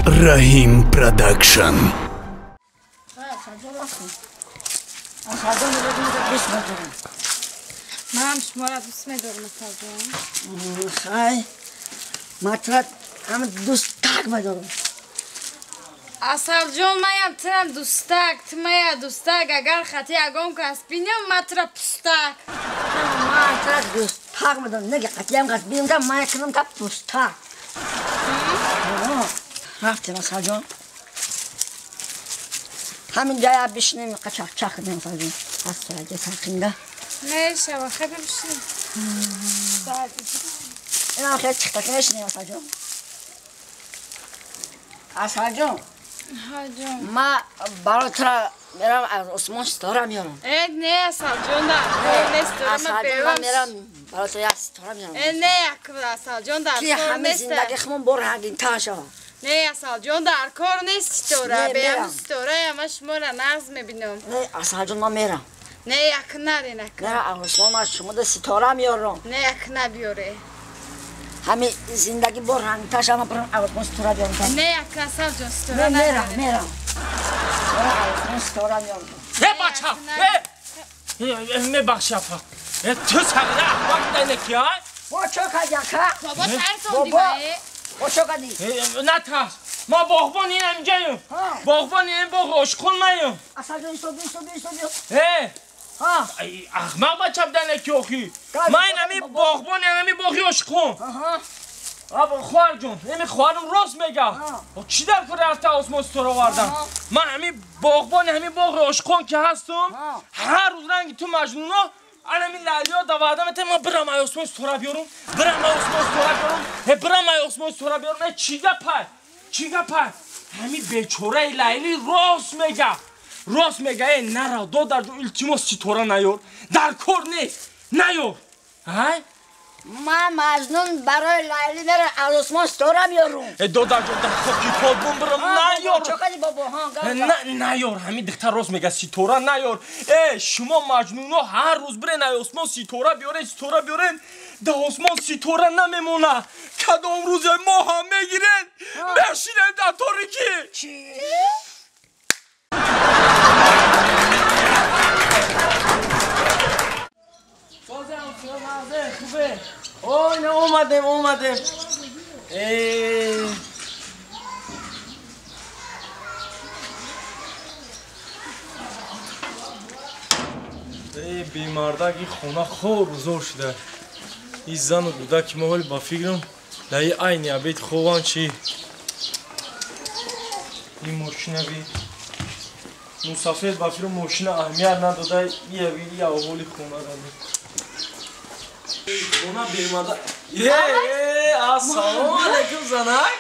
Раҳим Продакшн. Ман шуморо дӯст медорам, Асалҷон. Хай, ман туро ҳама дӯстак медорам. Асалҷон, маям турам дӯстак, ту мая дӯстак, агар хати ягон кас бинам, ман тура пустак. Ман тура дӯстак медорам, неги хатиям кас бинам, ман кунам та пустак. Рафтем, Асалҷон. Ҳамин ҷая бишинем, қачақчақ кунем, Асалҷон. Аз сараҷа сарқинда. Мешава, хеле бишинем. Инам хеле чихтаки мешинем, Асалҷон. Асалҷон. Ҳаҷон. Ман барои тура мерам аз осмон ситора меорам. Э, не, Асалҷон, дар кор нест, ситора ман Асалҷон, ман мерам барои ту як ситора меорам. Э, не, Асалҷон, дар ки кор ҳамин нест. Зиндагии худмон бо рангинтар шавад. Не, Асалҷон, дар кор нест ситора. Не, Беам мерам. ситора, ман шуморо нағз мебинам. Не, Асалҷон, ман мерам. Не, як наре, нака. Мерам аз осмон, ман шумода ситора меорам. Не, як набиёре. Ҳамин зиндагӣ бо рангтар шавад, ман барам аз осмон ситора биёрам. Не, як Асалҷон, ситора Не, мерам, набиёре. мерам. Мерам аз осмон ситора меорам. Э, бача! Э, мебахши, апа. Э, ту сағира аҳмақ будай ки, ай? Бо чо кардӣ, ака? Бобо, тарсондӣ Бобо. ма, э? Бо чо кардӣ? Э, натарс. Ма боғбон инам инҷаем. Ҳа. Боғбон ин боғ ошқон маем. Асалҷон, исто, биё, исто, биё, исто, биё. Э, Ҳа. ай, аҳмақ бача будай ки охи. Кай, Ман инами бобо. боғбон инами боғи ошқон. Аҳа. Аба хоҳарҷон, ҳами хоҳарам рост мега. Ҳа. О, чӣ дар кор рафта осмон ситора овардам? Ҳа. Ман ҳами боғбони ҳами боғи ошқон ки ҳастам, Ҳа. ҳар рӯз ранги ту маҷнуно, анами лайлиё даварда метавон, ман бирам ай осмон ситора биёрам, бирам ай осмон ситора биёрам, э, бирам ай осмон ситора биёрам, э, чӣ гапай? Чӣ гапай? Ҳами бечораи Лайли рост мега. Рост мега, э, нара, додарҷон, илтимос ситора наёр. Дар кор нест, наёр. Ай? Ман маҷнун барои Лайли мерам аз осмон ситора меорам. Э, додарҷон, дар хоки под бумбирам, наёр. Чо кардӣ, бобо? Ҳа, гап зад. На, наёр, ҳамин духтар рост мега, ситора наёр. Э, шумо маҷнуно ҳар рӯз бирен ай осмон ситора биёрен, ситора биёрен, дар осмон ситора намемона. Кадом рӯзе мо ҳам мегирен, мешинем дар торикӣ. Чӣ? Хубе. Ой, на омадем, омадем. Э, Э, бемардак ин хона хор зор шуда. Ин зану кӯдаки мо ҳоли ба фикрам дар ин айни обед хобанд чӣ? Ин мошина би мусафир ба фикрам мошина аҳамият надода, ия ия аҳоли хона ради. Хона бемарда. Е, е, ассалому алайкум, занак.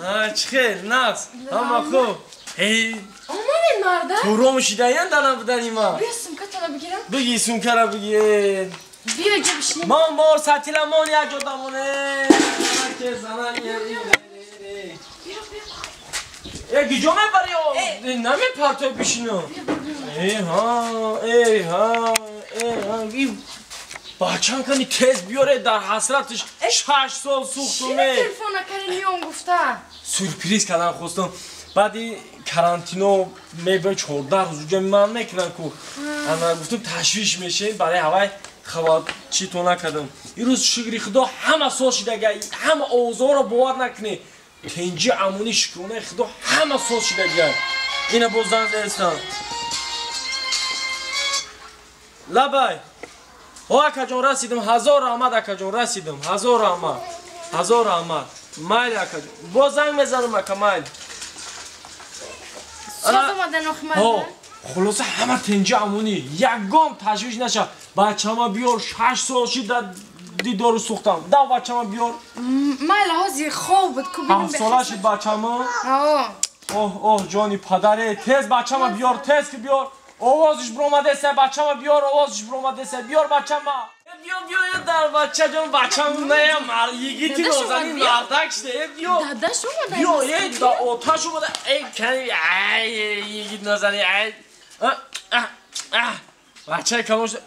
А, чӣ хел, нағз? Ҳама хуб. Эй, Омадем, марда? Туром шидаян дана будани ма. Биё, сумкатонро бигирам. Биги, сумкара биги. Биё, ҷо бишинем. Ман мор сатила мон як ҷо дамоне. Ке занак, е, е, е. Биё, биё. Э, гиҷо мебари? Э, намепартой бишинам. Э, ҳа, э, ҳа, э, ҳа. И бачам кани тез биёре, дар ҳасратиш 6 сол сӯхтуме. Чӣ телефон накарди, миён гуфта? Сюрприз кардан хостам. Баъди карантино мебиён 14 рӯз уҷа ман мекунам ку. Ана гуфтам ташвиш мешем, барои ҳавай хабар чито накардам. Ирӯз шукри худо ҳама соз шидага, ҳама овозҳоро бовар накунӣ. Тенҷи амонӣ шукронаи худо ҳама соз шидага. Ина боз занг задистам. Лабай. О, акаҷон, расидам, ҳазор раҳмат, акаҷон, расидам, ҳазор раҳмат. Ҳазор раҳмат. Майли, акаҷон. Боз занг мезанам, ака, майли. Соз омадан охи, Ҳо, марда? хулоса ҳама тенҷи амонӣ, ягон ташвиш наша. Бачама биёр, 6 сол шид дар дидору сӯхтам. Дав бачама биёр. Майла, ҳозир хоб буд ку, бинам. 7 сола шид бачама. Ҳо. Оҳ, оҳ, ҷони падаре, тез бачама биёр, тез ки биёр. Овозиш биромадеса, бачама биёр, овозиш биромадеса, биёр бачама. Э, биё, биё, э, дар бачаҷон, бачам не, мар йигити Дадаш нозанин омад, биё. мардак шуда, э, биё. Дадаш омада. Биё, э, да оташ омада, э, кани, ай, йигит нозанин, ай. А, а, а. Бачаи калон шуда.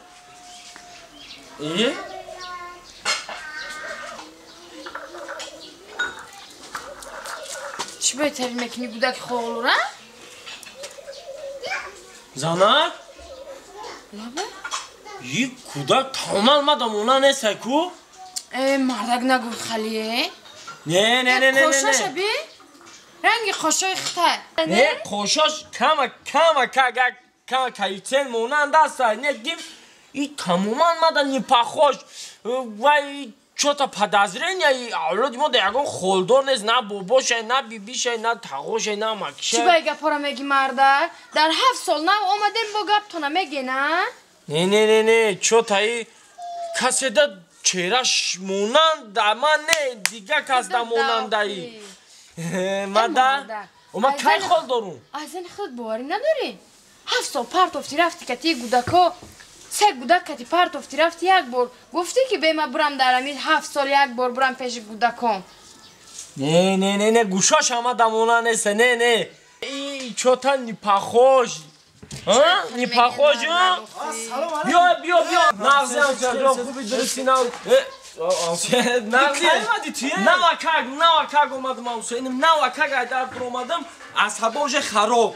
Э? Чӣ беҳтарин мекунӣ гудаки хоғлура? Занак? Лаба? И кӯдак тамоман мадам она нестай ку? Э, мардак нагуфт халие? Не, не, не, не, не. Қошоша би? Ранги қошои хитай. Не, қошош кама кама кага кама кайцен монанд аста. Не гим и тамоман мада не похож. Вай чё-то подозрение, авлоди мо да ягон холдор нест, на бобошай, на бибишай, на тағошай, на макшай. Чӣ ба гапҳоро мегӣ мардак? Дар 7 сол нав омадем бо гаптона мегӣ, на? Не, не, не, не, чё-то и каседа чеҳраш монанд, ман не, дига кас да монандаи. Мада? Ма кай хол дорум? Аз зани худ боварӣ надорӣ? 7 сол партофти рафти кати гудако, се гудак кати партофти рафти як бор. Гуфтӣ ки бе ма бурам дар ами 7 сол як бор бурам пеши гудаком. Не, не, не, не, гӯшош ҳама да монанд нест, не, не. И чё-то не похож. А? Не похож, а? Биё, биё, биё. Нағзи ҳамсояҷон, хуби дурусти нав. Нағзи. Навакак, навакак омадам ҳамсоя. Навакак айдар буромадам, асабо уже хароб.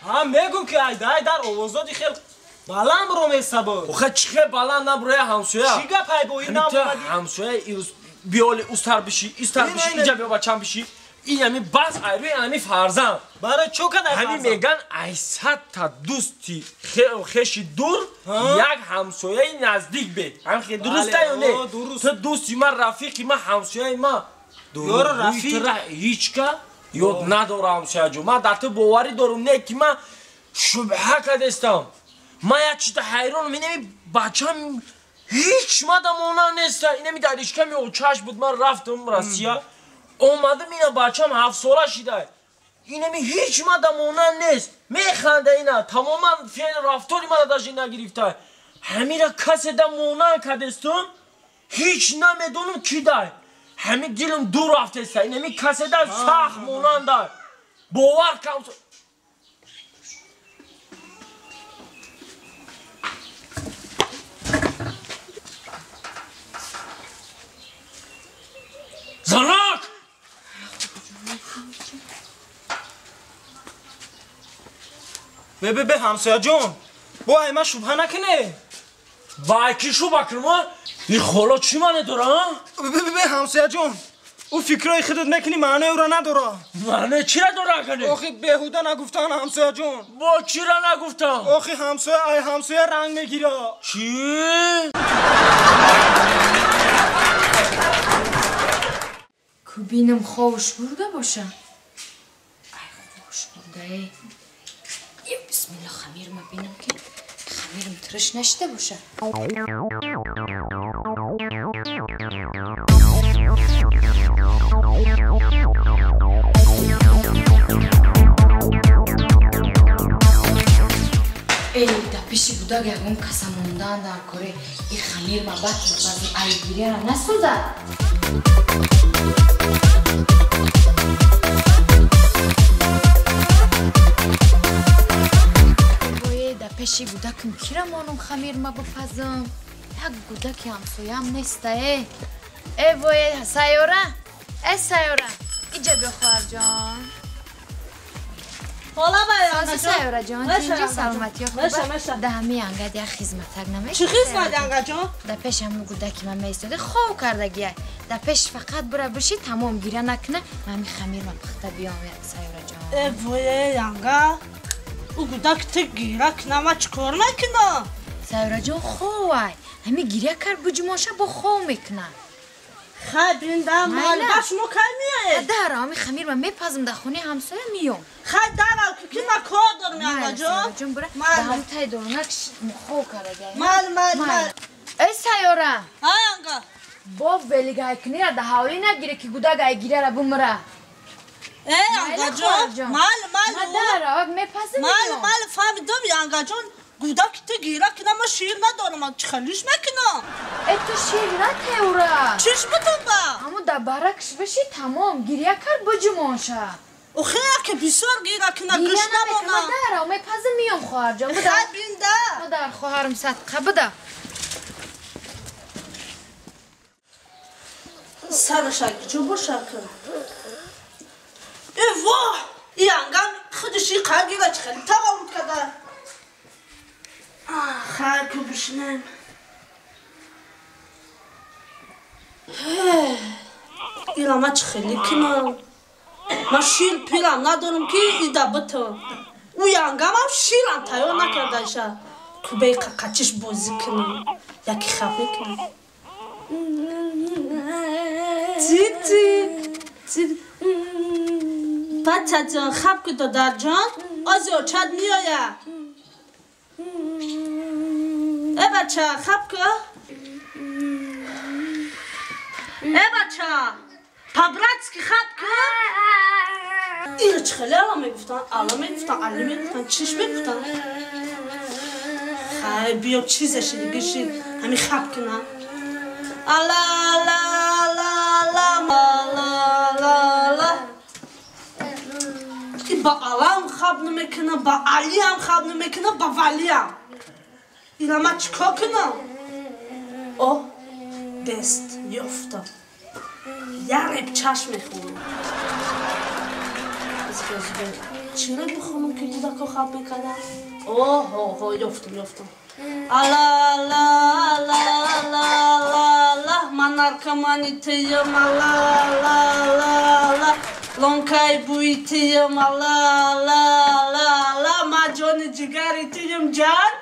Ҳа, мегум ки айдай дар овоздоди хел баланд ромесабо. Охе чӣ хел баланд набуроя ҳамсоя? Чӣ гап ай бо ин намомадӣ? Ҳамсоя ирӯз биёли устар бишӣ, истар бишӣ, инҷа биё бачам бишӣ. Ин ҳами бас айрӯи ҳами фарзанд. Барои чӣ кадай фарзанд? Ҳами меган ай 100 та дӯсти хеши дур як ҳамсояи наздик бе. Ҳам хе дуруста ё не? Ту дӯсти ман, рафиқи ман, ҳамсояи ман. Ёро рафиқ ҳечка ёд надорам ҳамсояҷон. Ман дар ту боварӣ дорум, не ки ман шубҳа кардестам. Ман як чиза ҳайронам, инами бачам ҳеч мада монанд неста. Инами дар ишками очаш буд, ман рафтам Россия. Омадам ина бачам 7 сола шида. Инами ҳеч мада монанд нест. Механда ина, тамоман феъл рафтори мана даже нагирифта. Ҳамира касе да монанд кардестум, ҳеч намедонам ки дай. Ҳами дилам дур рафтеста. Инами касе да сахт монанда. Бовар кам. Занак! Бе, бе, бе, ҳамсояҷон, бо ай ман шубҳа накунӣ. Ба ай ки шубҳа кунам, а? Ин холо чӣ маъне дора, а? Бе, бе, бе, ҳамсояҷон, ӯ фикрҳои худат мекунӣ, маънои ӯро надора. Маънои чиро дора, акане? Охи беҳуда нагуфтан, ҳамсояҷон. Бо чиро нагуфтам? Охи ҳамсоя ай ҳамсоя ранг мегира. Чӣ? Кубинам ховуш бурда боша. Ай ховуш бурда, эй. Бисмилла, хамирма бинам ки хамирам тириш нашида боша. Эй, да пеши гудак ягон каса мондан дар коре. И хамирма бад базм ай гиряра насӯзад. Пеши гудакам кира монум хамирма бипазам? Як гудаки ҳамсоям неста, э. Э вое, сайёра, э сайёра, иҷа биё хоҳарҷон. Сайёраҷон, тинҷи саломатиё хуб? Да ҳами ангад як хизматак намекунӣ? Чӣ хизмат, ангаҷон? Да пеш ҳамун гудаки ман меистода, хов кардагиай. Да пеш фақат бура биши, тамом гиря накуна, ман ҳами хамирма пухта биём, сайёраҷон. Э вое, анга, ӯ гудак ту гиря куна, ман чӣ кор мекунам? Сайёраҷон ховай. Ҳами гиря кард буҷумоша бо хов мекуна. Хай бинда, ман ба шумо кай меоед? Дарав, ҳами хамирма мепазм дар хонаи ҳамсоя миём. Хай дарав, ки ман кор дорам, ангаҷон. Сайёраҷон, бура да ҳам тай дорунак хов кардагиай. Мал, мал, мал. Эй сайёра! Ҳа, анга. Бо велигайкунира да ҳавлӣ нагире ки гудак ай гиряра бумра. Э, ангаҷон, мал, мал. Ман дарав, мепазм Мал, миём. мал, фаҳмидам, ангаҷон. Гудак ту гиря куна, ман шир надорам, ман чӣ хелиш мекунам? Э, ту шир натеура. Чиш бутам ба? Ҳамун дар баракш биши, тамом, гиря кард буҷумонша. Охе, яке бисёр гиря куна, Гиря гӯш намекунам, намонам. дарав, мепазм миём, хоҳарҷон. Буда. Хай бинда. Буда, хоҳарам садқа, буда. Сараш ай куҷо боша ка? Э, во, Ида чӣ хеле таваллуд карда. Хайр ку бишинем. Ира ма чӣ хеле кунам? Ман шир пирам надорам ки ида битам. Ӯ янгамам ширам тайёр накардаиша. Кубеи қақачиш бозӣ кунам. Яки хаб мекунам. Тити. Бачаҷон хаб ку додарҷон. Ози очад меоя. Э бача хаб ку. Э бача по-братски хаб ку. Ира чӣ хеле ала мегуфтан, ала мегуфтан, али мегуфтан, чиш мегуфтан. Хай биё чизаши дигаши ҳами хаб кунам. Ала ала ала ала ала ала. Ки ба алам хаб намекунам, ба алиам хаб намекунам, ба валиам. Ира ман чӣ кор кунам? О, дест ёфтам. Як реб чашм мехӯрам. Чиро бихонам ки кӯдако хаб мекардам? Оҳо, ёфтам, ёфтам. Ала ала ала ала ала ала ман наркомани тиём ала ала ала ала лонкаи бӯи тиём ала ала ала ала ман ҷони ҷигари тиём ҷан